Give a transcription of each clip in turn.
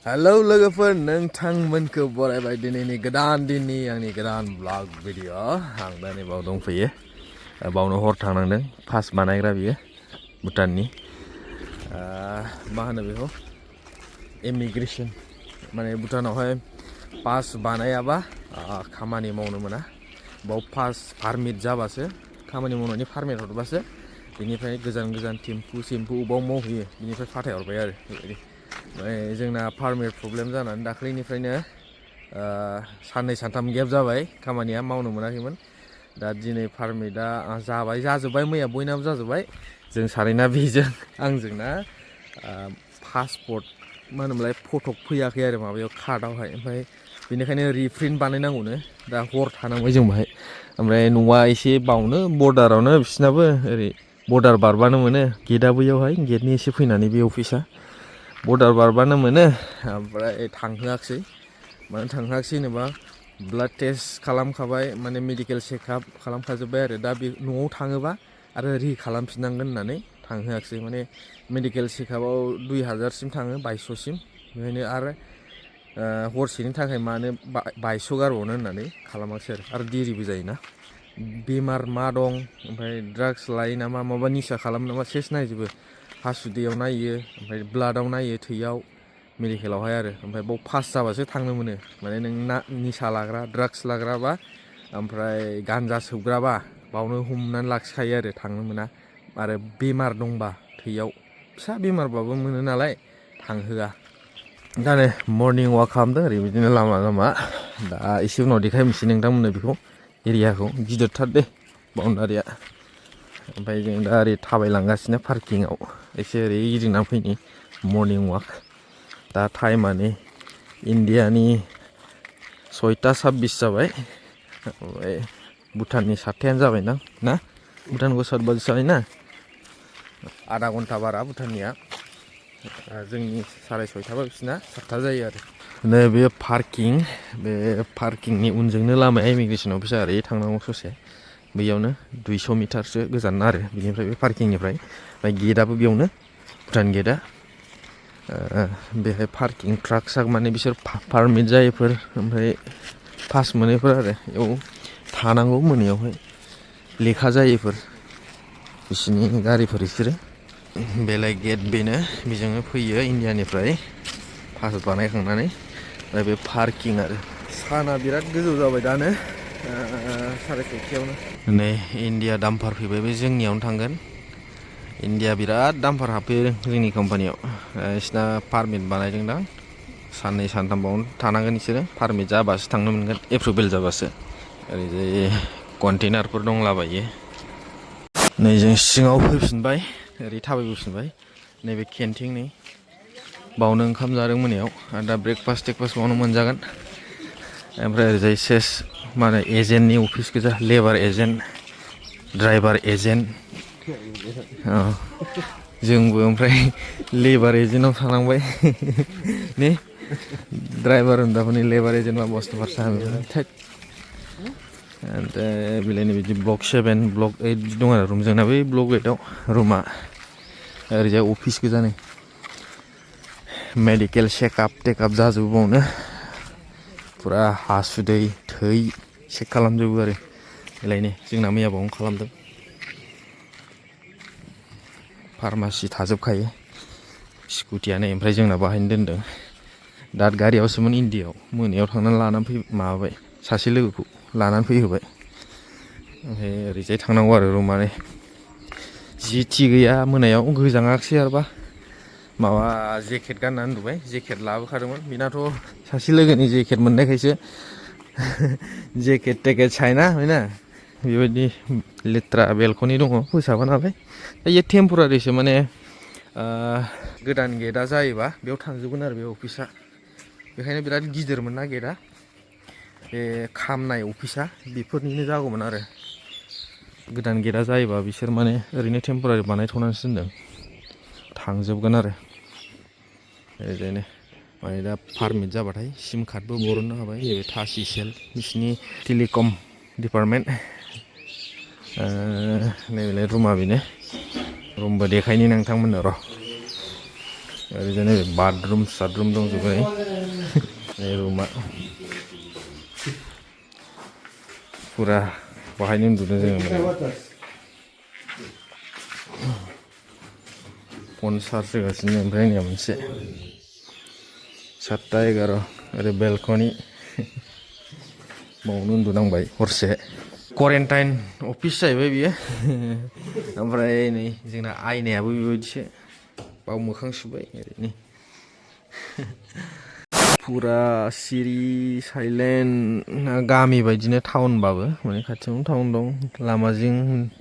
Halo लोगोफोर नोंथांमोनखौ बरायबाय दिनैनि गोदान दिननि आंनि गोदान ब्लग भिडिअ आं दा नैबाव दंफैयो बावनो हर थांनांदों पास बानायग्रा बियो भुटाननि मा होनो बेखौ इमिग्रेसन माने भुटानावहाय पास बानायाबा खामानि मावनो मोना बाव पास पारमिट जाबासो खामानि मावनायनि पारमिट हरबासो बिनिफ्राय गोजान गोजान टेम्पु अबाव मावहैयो बिनिफ्राय फाथायहरबाय आरो बेबायदि जोंना पारमिट प्रब्लेम जानानै दाख्लैनिफ्रायनो साननै सानथाम गेप जाबाय खामानिया मावनो मोनाखैमोन दा दिनै पारमिटआ जाजोब्बाय मैया बयनाबो जाजोब्बाय जों सानैना बेजों आंजोंना पासपर्ट मा होनोमोनलाय फटक फैयाखै आरो माबायाव कार्डआवहाय ओमफ्राय बेनिखायनो रिप्रिन्ट बानायनांगौनो दा हर थानांबाय जों बाहाय ओमफ्राय न'आ एसे बावनो बर्डारावनो बिसिनाबो ओरै बर्डार बारबानो मोनो गेटआ बैयावहाय गेटनि एसे फैनानै बे अफिसा बर्डार बारबानो मोनो ओमफ्राय थांहोआखिसै मानो थांहोआखिसै होनोबा ब्लाड टेस्ट खालामखाबाय माने मेडिकेल चेकआप खालामखाजोब्बाय आरो दा बे न'आव थाङोबा आरो खालामफिननांगोन होननानै थांहोआखिसै माने मेडिकेल चेकआपआव 2000सिम थाङो 2200सिम बेखायनो आरो हरसेनि थाखाय मानो 2200 गारबावनो होननानै खालामाखिसै आरो देरिबो जायोना बेमार मा दं ओमफ्राय ड्राग्स लायो नामा माबा निसा खालामो नामा सेस नायजोबो हासुदैयाव नायो ओमफ्राय ब्लाडआव नायो थैयाव मेडिकेलावहाय आरो ओमफ्राय बाव पास जाबासो थांनो मोनो माने नों निसा लाग्रा ड्राग्स लाग्राबा ओमफ्राय गान्जा सोबग्राबा बावनो हमनानै लाखिखायो आरो थांनो मोना आरो बेमार दंबा थैयाव फिसा बेमारबाबो मोनो नालाय थांहोआ दा नै मर्निं वाक खालामदों ओरै बिदिनो लामा लामा दा एसे उनाव देखायनोसै नोंथांमोननो बेखौ एरियाखौ गिदिरथार दे बाउन्डारिया ओमफ्राय जों दा ओरै थाबायलांगासिनो पार्किंआव एसे ओरै गिदिंना फैनि मर्निं वाक दा टाइमानो इन्डियानि 6:26 जाबाय ओमफ्राय भुटाननि 7टायानो जाबायदां ना भुटानखौ 7 बाजि जाबाय ना आधा घन्टा बारा भुटाननिया जोंनि 6:30 बिसिना 7 जायो आरो बे पार्किंनि उनजोंनो लामाया इमिग्रेसन अफिसा ओरै थांनांगौ ससे बैयावनो 200 मिटारसो गोजान आरो बिनिफ्राय बे पार्किंनिफ्राय ओमफ्राय गेटआबो बेयावनो भुटान गेटआ बेहाय पार्किं ट्राक माने बिसोर पारमिट जायैफोर ओमफ्राय पास मोनैफोर आरो बेयाव थानांगौ मोनायावहाय लेखा जायैफोर बिसिनि गारिफोर बिसोरो बेलाय गेट बेनो बेजोंनो फैयो इन्डियानिफ्राय पास बानायखांनानै ओमफ्राय बे पार्किं आरो साना बिराद गोजौ जाबाय दानो 6:30आवनो नै इन्डिया दाम्पार फैबाय बे जोंनियावनो थांगोन इन्डिया बिराद दाम्पार हाबफैदों जोंनि कम्पानियाव बिसिना पारमिट बानायदोंदां साननै सानथामबावनो थानांगोन बिसोरो पारमिट जाबासो थांनो मोनगोन एप्रुभेल जाबासो ओरैजाय कन्टेनारफोर दंलाबायो नै जों सिङाव फैफिनबाय ओरै थाबायबोफिनबाय नैबे केन्टिन नै बावनो ओंखाम जादों मोनायाव आरो दा ब्रेकफास्ट बावनो मोनजागोन ओमफ्राय ओरैजाय सेस मा होनो एजेन्टनि अफिस गोजा लेबार एजेन्ट ड्राइभार एजेन्ट जोंबो ओमफ्राय लेबार एजेन्टआव थानांबाय ने ड्राइभार होनदाफोरनि लेबार एजेन्ट मा बस्थु फारसा ओमफ्राय बिलाइनि बिदि ब्लक 7 ब्लक 8 बिदि दं आरो रुम जोंना बै ब्लक 8आव रुमा ओरैजाय अफिस गोजा नै मेडिकेल चेकआप जाजोबबावनो फुरा हासुदै थै चेक खालामजोबो आरो बेलायनो जोंना मैया बावनो खालामदों फार्मासि थाजोबखायो स्कुटियानो ओमफ्राय जोंना बाहायनो दोनदों दा गारियावसोमोन इन्डियायाव मोनायाव थांनानै लानानै माबाबाय सासे लोगोखौ लानानै फैहोबाय ओमफ्राय ओरैजाय थांनांगौ आरो रुमानो जि थि गैया मोनायाव गोजाङाखिसै आरोबा माबा जेकेट गाननानै उन्दुबाय जेकेट लाबोखादोंमोन बेनाथ' सासे लोगोनि जेकेट मोननायखायसो जेकेट टेकेट चाइना बेना बेबायदि लेथ्रा बेलकनि दङ फोसाबा नालाय बे टेम्परारिसो माने गोदान गेटआ जायोबा बेयाव थांजोबगोन आरो बे अफिसा बेखायनो बिराद गिदिरमोन ना गेटआ बे खामनाय अफिसा बेफोरनिनो जागौमोन आरो गोदान गेटआ जायोबा बिसोर माने ओरैनो टेम्परारि बानायथ'नानैसो दोनदों थांजोबगोन आरो ओरैजायनो माने दा पारमिट जाबाथाय सिम कार्डबो बरननो हाबाय नैबे थासि सेल बिसिनि टेलिकम डिपार्टमेन्ट नैबेलाय रुमा बेनो रुमबो देखायनि नोंथांमोननो र' ओरैजाय नैबे बाथरुम साथरुम दंजोबो नै रुमा फुरा बाहायनो उन्दुदों जोङो फन चार्ज होगासिनो ओमफ्राय आंनिया मोनसे 7:11 ओरै बेलकनि बावनो उन्दुनांबाय हरसे क्वारेन्टाइन अफिस जाहैबाय बियो ओमफ्राय नै जोंना आयनायाबो बेबायदिसो बाव मोखां सुबाय ओरैनो फुरा सिरि साइलेन्ट गामि बायदिनो टाउनबाबो माने खाथियावनो टाउन दं लामाजों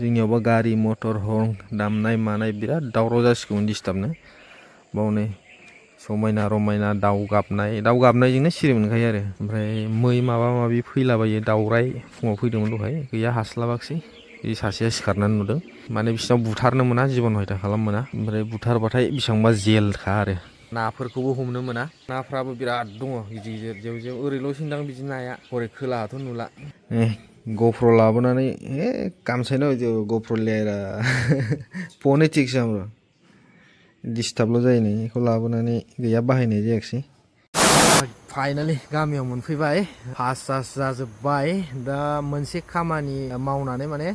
जोंनियावबा गारि मटर हर्न दामनाय मानाय बिराद दावराव जासिगौमोन डिस्टार्बनो बावनो समायना रमायना दाउ गाबनायजोंनो सिरि मोनखायो आरो ओमफ्राय मै माबा माबि फैलाबायो दाउराइ फुङाव फैदोंमोन दहाय गैया हास्लाबाखिसै बे सासेया सिखारनानै नुदों माने बिसिनाव बुथारनो मोना जिबन हयथा खालामनो मोना ओमफ्राय बुथारबाथाय बेसेबांबा जेलखा आरो नाफोरखौबो हमनो मोना नाफ्राबो बिराद दङ गिदिर गिदिर जेव जेव ओरैल'सो दां बिदि नाया हरै खोलाहाथ' नुला गफ्र लाबोनानै गामसाइना गफ्र लियारा फनै थिगसै हाम्रो डिस्टार्बल' जायो नै बेखौ लाबोनानै गैया बाहायनाय जायाखिसै फाइनालि गामियाव मोनफैबाय पास जाजोब्बाय दा मोनसे खामानि मावनानै माने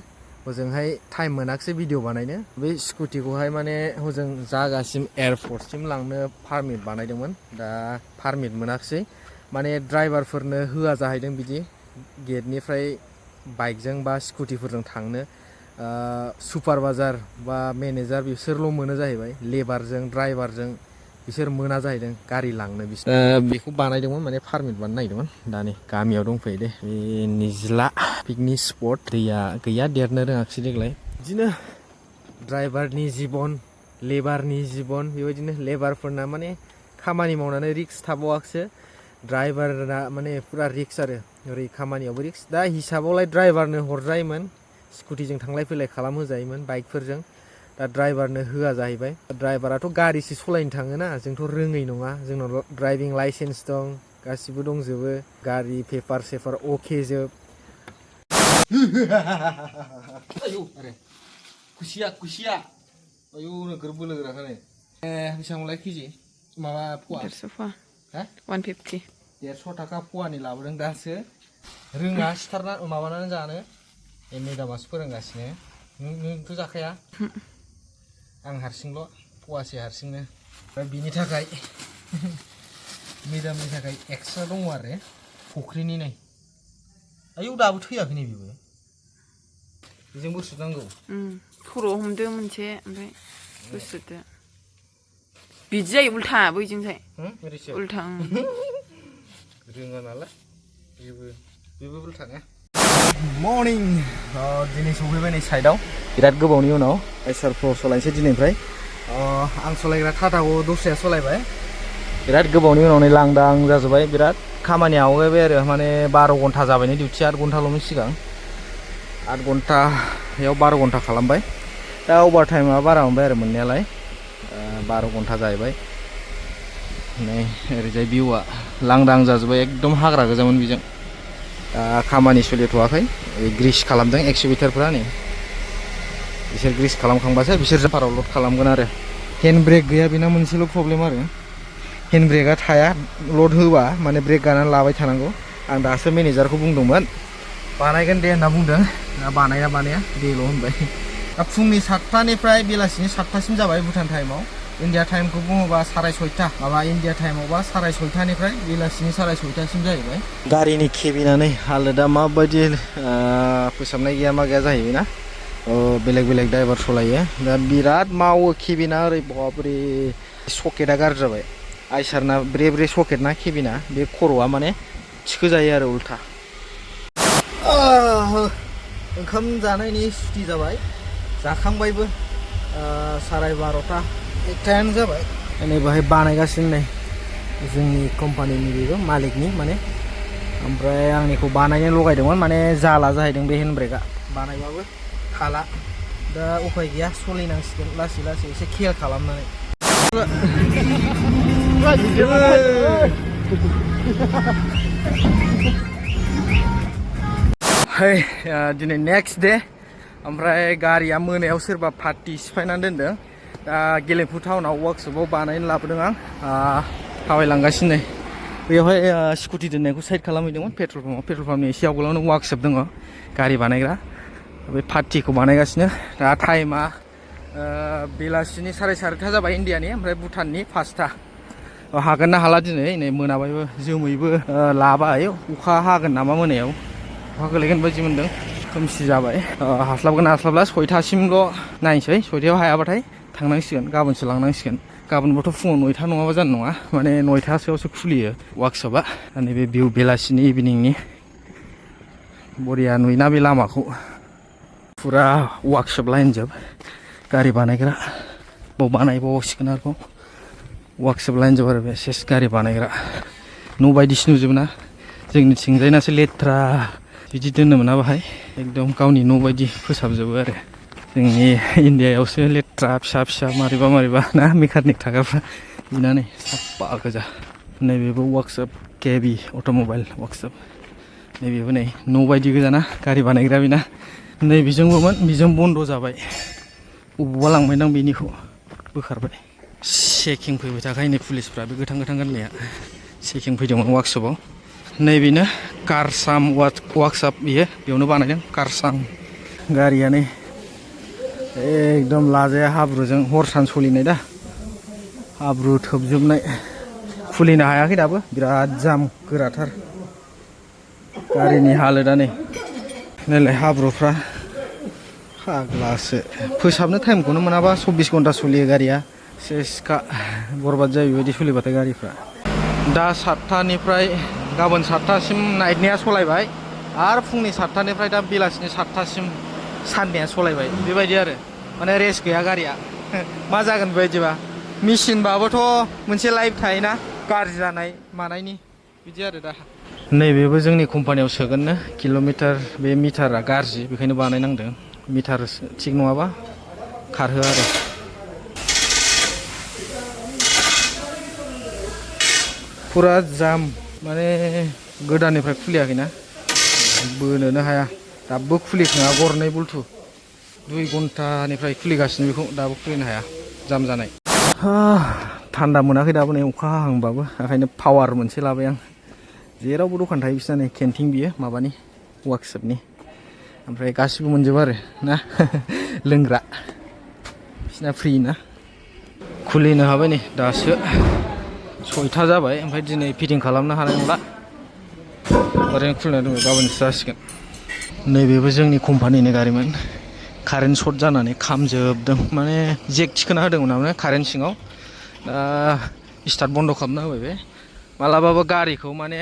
हजोंहाय टाइम मोनाखिसै भिडिअ बानायनो बे स्कुटिखौहाय माने हजों जागासिम एयारपर्टसिम लांनो पारमिट बानायदोंमोन दा पारमिट मोनाखिसै माने ड्राइभारफोरनो होआ जाहैदों बिदि गेटनिफ्राय बाइकजों बा स्कुटिफोरजों थांनो सुपारभाइजार बा मेनेजार बिसोरल' मोनो जाहैबाय लेबारजों ड्राइभारजों बिसोर मोना जाहैदों गारि लांनो बेखौ बानायदोंमोन माने पारमिट बानायनो नागिरदोंमोन दा नै गामियाव दंफैयो दे बे निज्ला पिकनिक स्पट दैया गैया देरनो रोङाखिसै देग्लाय बिदिनो ड्राइभारनि जिबन लेबारनि जिबन बेबायदिनो लेबारफोरना माने खामानि मावनानै रिक्स थाबावाखिसो ड्राइभारना माने फुरा रिक्स आरो ओरै खामानियावबो रिक्स दा हिसाबावलाय ड्राइभारनो हरजायोमोन स्कुटिजों थांलाय फैलाय खालामहोजायोमोन बाइकफोरजों दा ड्राइभारनो होआ जाहैबाय ड्राइभाराथ' गारिसो सालायनो थाङोना जोंथ' रोङै नङा जोंनाव ड्राइभिं लाइसेन्स दं गासिबो दंजोबो गारि पेपार सेपार अके जोब आयौ अरे खुसिया आयौ नोगोर बोलो गोराखा नै बेसेबांलाय केजि माबा फवा 150 फवा 150 150 थाखा फवानि लाबोदों दासो रोङा सिथारना माबानानै जानो मेदामासो फोरोंगासिनो नोंथ' जाखाया आं हारसिंल' फवासे हारसिंनो ओमफ्राय बिनि थाखाय मेदामनि थाखाय एक्सट्रा दङ आरो फुख्रिनि नै आयौ दाबो थैयाखै नै बेबो बेजों बुसुनांगौ खर'आव हमदो मोनसे ओमफ्राय बुसुदो बिदि जायो उल्था बैजोंहाय उल्था रोङा नालाय बेबो उल्थाना मर्निं दिनै सफैबाय नै साइडआव बिराद गोबावनि उनाव एसआर प्र सालायनोसै दिनैनिफ्राय आं सालायग्रा टाटाखौ दस्राया सालायबाय बिराद गोबावनि उनाव नै लांदां जाजोब्बाय बिराद खामानि आवगायबाय आरो माने 12 घन्टा जाबाय नै डिउटि 8 घन्टाल'मोन सिगां 8 घन्टायाव 12 घन्टा खालामबाय दा अभार टाइमा बारा मोनबाय आरो मोननायालाय 12 घन्टा जाहैबाय नै ओरैजाय भिउआ लांदां जाजोब्बाय एकदम हाग्रा गोजामोन बेजों खामानि सोलिथ'वाखै ग्रिस खालामदों एक्सिबिटारफ्रा नै बिसोर ग्रिस खालामखांबासो बिसोर जाफाराव लड खालामगोन आरो हेन्ड ब्रेक गैया बेना मोनसेल' प्रब्लेम आरो हेन्ड ब्रेकआ थाया लड होबा माने ब्रेक गानानै लाबाय थानांगौ आं दासो मेनेजारखौ बुंदोंमोन बानायगोन दे होनना बुंदों दा बानाया देल' होनबाय दा फुंनि 7टानिफ्राय बेलासिनि 7टासिम जाबाय भुटान टाइमाव इन्डिया टाइमखौ बुङोबा 6:30 माबा इन्डिया टाइमावबा 6:30निफ्राय बेलासिनि 6:30सिम जाहैबाय गारिनि केबिनानै हालोदा माबायदि फोसाबनाय गैया मा गैया जाहैबायना बेलेग ड्राइभार सालायो दा बिराद मावो केबिना ओरै बाबरे सकेटआ गाज्रि जाबाय आइसारना ब्रे सकेट ना केबिना बे खर'आ माने थिखो जायो आरो उल्था ओंखाम जानायनि सुटि जाबाय जाखांबायबो 12:30 1टायानो जाबाय नै बाहाय बानायगासिनो नै जोंनि कम्पानिनि बेबो मालिकनि माने ओमफ्राय आंनिखौ बानायनो लगायदोंमोन माने जाला जाहैदों बे हेन्ड ब्रेकआ बानायबाबो हाला दा उफाय गैया सोलिनांसिगोन लासै एसे केयार खालामनानै दिनै नेक्स्ट दे ओमफ्राय गारिया मोनायाव सोरबा पार्टि सिफायनानै दोनदों दा गेलेफु टाउनाव वार्कशपआव बानायनो लाबोदों आं थाबायलांगासिनो बेयावहाय स्कुटि दोननायखौ साइड खालामहैदोंमोन पेट्रल पाम्पनि एसे आवगोलावनो वार्कशप दङ गारि बानायग्रा बे पार्टिखौ बानायगासिनो दा टाइमा बेलासिनि 4:30 जाबाय इन्डियानि ओमफ्राय भुटाननि 5टा हागोन ना हाला दिनै नै मोनाबायबो जोमैबो लाबाय अखा हागोन नामा मोनायाव अखा गोलैगोन बायदि मोनदों खोमसि जाबाय हास्लाबगोन हास्लाबला 6टासिमल' नायनोसै 6टायाव हायाबाथाय थांनांसिगोन गाबोनसो लांनांसिगोन गाबोनबोथ' फुङाव 9टा नङाबा जानाय नङा माने 9टासोआवसो खुलियो वार्कशपआ नैबे भिउ बेलासिनि इभिनिंनि बरिया नुयोना बे लामाखौ फुरा वार्कशप लाइनजोब गारि बानायग्रा बाव बानायबावसिगोन आरोबाव वार्कशप लाइनजोब आरो बे सेस गारि बानायग्रा न' बायदिसो नुजोबोना जोंनिथिंजायनासो लेथ्रा बिदि दोननो मोना बाहाय एकदम गावनि न' बायदि फोसाबजोबो आरो जोंनि इन्डियायावसो लेथ्रा फिसा मारैबा ना मेकानिक थाग्राफ्रा बिनानै साफा गोजा नैबेबो वार्कशप केबि अट'मबाइल वार्कशप नैबेबो नै न' बायदि गोजाना गारि बानायग्रा बेना नैबेजोंबोमोन बेजों बन्द' जाबाय बबावबा लांबायदां बेनिखौ बोखारबाय चेकिं फैबाय थाखायो नै पुलिसफ्रा बे गोथां गाननाया चेकिं फैदोंमोन वार्कशपआव नैबेनो कारसाम वार्कशप बियो बेयावनो बानायदों कारसाम गारिया नै एकदम लाजाया हाब्रुजों हर सान सोलिनाय दा हाब्रु थोबजोबनाय खुलिनो हायाखै दाबो बिराद जाम गोराथार गारिनि हालोदा नै नायलाय हाब्रुफ्रा फाग्लासो फोसाबनो टाइमखौनो मोनाबा 24 घन्टा सोलियो गारिया सेसखा बरबाद जायो बेबायदि सोलिबाथाय गारिफ्रा दा 7टानिफ्राय गाबोन 7टासिम नाइटनिया सलायबाय आरो फुंनि 7टानिफ्राय दा बेलासिनि 7टासिम साननिया सलायबाय बेबायदि आरो माने रेस्ट गैया गारिया मा जागोन बेबायदिबा मेचिनबाबोथ' मोनसे लाइफ थायोना गाज्रि जानाय मानायनि बिदि आरो दा नैबेबो जोंनि कम्पानियाव सोगोननो किल'मिटार बे मिटारा गाज्रि बेखायनो बानायनांदों मिटार थिग नङाबा खारहोआ आरो फुरा जाम माने गोदाननिफ्राय खुलियाखैना बोनोनो हाया दाबो खुलिखाङा गरनै बुल्थु 2 घन्टानिफ्राय खुलिगासिनो बेखौ दाबो खुलिनो हाया जाम जानाय थान्दा मोनाखै दाबो नै अखा हाहांबाबो ओंखायनो पावार मोनसे लाबाय आं जेरावबो दखान थायो बिसिना नै केन्टिन बियो माबानि वार्कशपनि ओमफ्राय गासिबो मोनजोबो आरो ना लोंग्रा बिसिना फ्रि ना खुलिनो हाबाय नै दासो 6टा जाबाय ओमफ्राय दिनै फिटिं खालामनो हानाय नंला ओरैनो खुलिना दङ गाबोनसो जासिगोन नैबेबो जोंनि कम्पानिनि गारिमोन कारेन्ट सर्ट जानानै खामजोबदों माने जेक थिखोना होदोंमोन नालाय कारेन्ट सिङाव दा स्टार्ट बन्द' खालामना होबाय बे मालाबाबो गारिखौ माने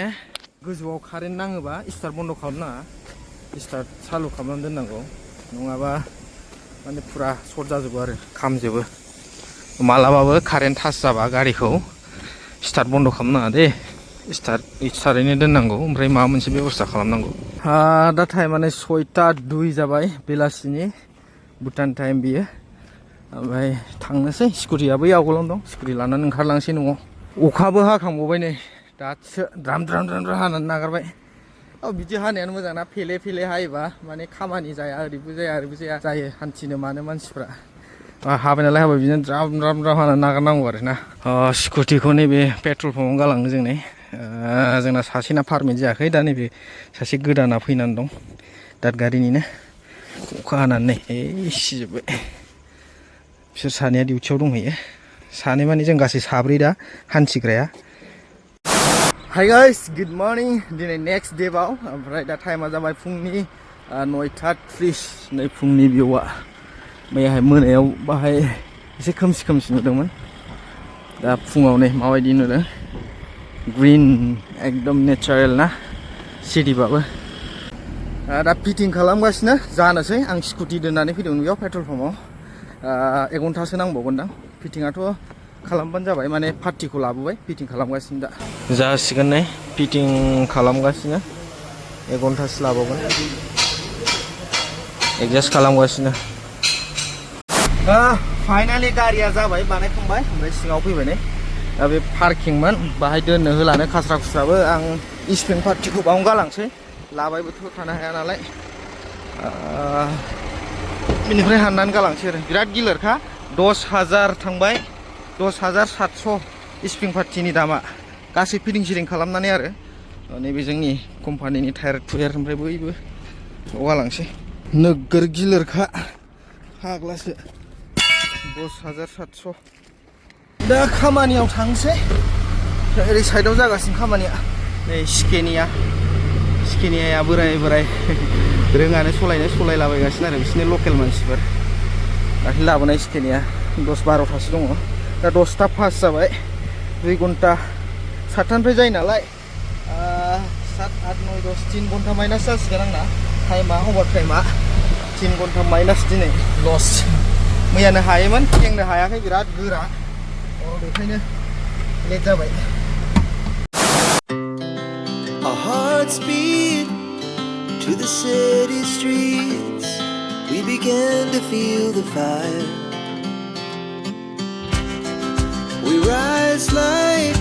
गोजौआव कारेन्ट नाङोबा स्टार्ट बन्द' खालामनाङा स्टार्ट चालु खालामनानै दोननांगौ नङाबा माने फुरा सर्ट जाजोबो आरो खामजोबो मालाबाबो कारेन्ट टाच जाबा गारिखौ स्टार्ट बन्द' खालामनाङा दे स्टार्टैनो दोननांगौ ओमफ्राय माबा मोनसे बेबस्था खालामनांगौ दा टाइमानो 6:02 जाबाय बेलासिनि भुटान टाइम बियो ओमफ्राय थांनोसै स्कुटिया बै आवगोलावनो दं स्कुटि लानानै ओंखारलांसै न'आव अखाबो हाखांबावबाय नै दासो द्राम हानानै नागारबाय बिदि हानायानो मोजां ना फेले हायोबा माने खामानि जाया ओरैबो जाया जायो हान्थिनो मानो मानसिफ्रा हाबाय नालाय हाबाय बिदिनो द्राम हानानै नागारनांगौ आरो ना स्कुटिखौ नैबे पेट्रल पाम्पआव गालाङो जोंना सासेना पारमिट जायाखै दा नैबे सासे गोदाना फैनानै दं दादगारिनिनो अखा हानानै सिजोब्बाय बिसोर सानैया डिउटियाव दंहैयो सानै माने जों गासै 4 दा हान्थिग्राया हाय गाइस गुड मर्निं दिनै नेक्स्ट डे बाव ओमफ्राय दा टाइमा जाबाय फुंनि 9:30 नै फुंनि भिउआ मैयाहाय मोनायाव बाहाय एसे खोमसि नुदोंमोन दा फुङाव नै माबायदि नुदों ग्रीन एकदम नेचारेल ना सिटिबाबो दा फिटिं खालामगासिनो जानोसै आं स्कुटि दोननानै फैदोंमोन बेयाव पेट्रल पाम्पआव 1 घन्टासो नांबावगोनदां फिटिंआथ' खालामबानो जाबाय माने पार्टिखौ लाबोबाय फिटिं खालामगासिनो दा जासिगोन नै फिटिं खालामगासिनो 1 घन्टासो लाबावगोन एडजास्ट खालामगासिनो फाइनालि गारिया जाबाय बानायखांबाय ओमफ्राय सिङाव फैबाय नै दा बे पार्किंमोन बाहाय दोननो होलानो खास्रा खुस्राबो आं स्प्रिं पार्टिखौ बावनो गालांसै लाबायबोथ' थानो हाया नालाय बिनिफ्राय हाननानै गालांसै आरो बिराद गिलिरखा 10,000 थांबाय 10,700 स्प्रिं पार्टिनि दामा गासै फिदिं सिदिं खालामनानै आरो नैबे जोंनि कम्पानिनि टायार टुयार ओमफ्राय बयबो जौगालांसै नोगोर गिलिरखा फाग्लासो 10,700 दा खामानियाव थांसै ओरै साइडआव जागासिनो खामानिया नै स्केनियाया बोराय रोङानो सलायलाबायगासिनो आरो बिसोरनि लकेल मानसिफोर दाख्लै लाबोनाय स्केनिया 10-12थासो दङ दा 10ता पास जाबाय 2 घन्टा 7टानिफ्राय जायो नालाय 7, 8, 9, 10 3 घन्टा माइनास जासिगोन आंना टाइमा अभार टाइमा 3 घन्टा माइनास दिनै लस मैयानो हायोमोन खेंनो हायाखै बिराद गोरा बेखायनो लेट जाबाय Our hearts beat to the city streets. We began to feel the fire. We rise like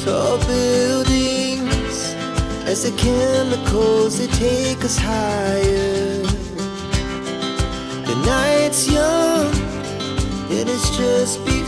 tall buildings as the chemicals they take us higher. The night's young and it's just begun.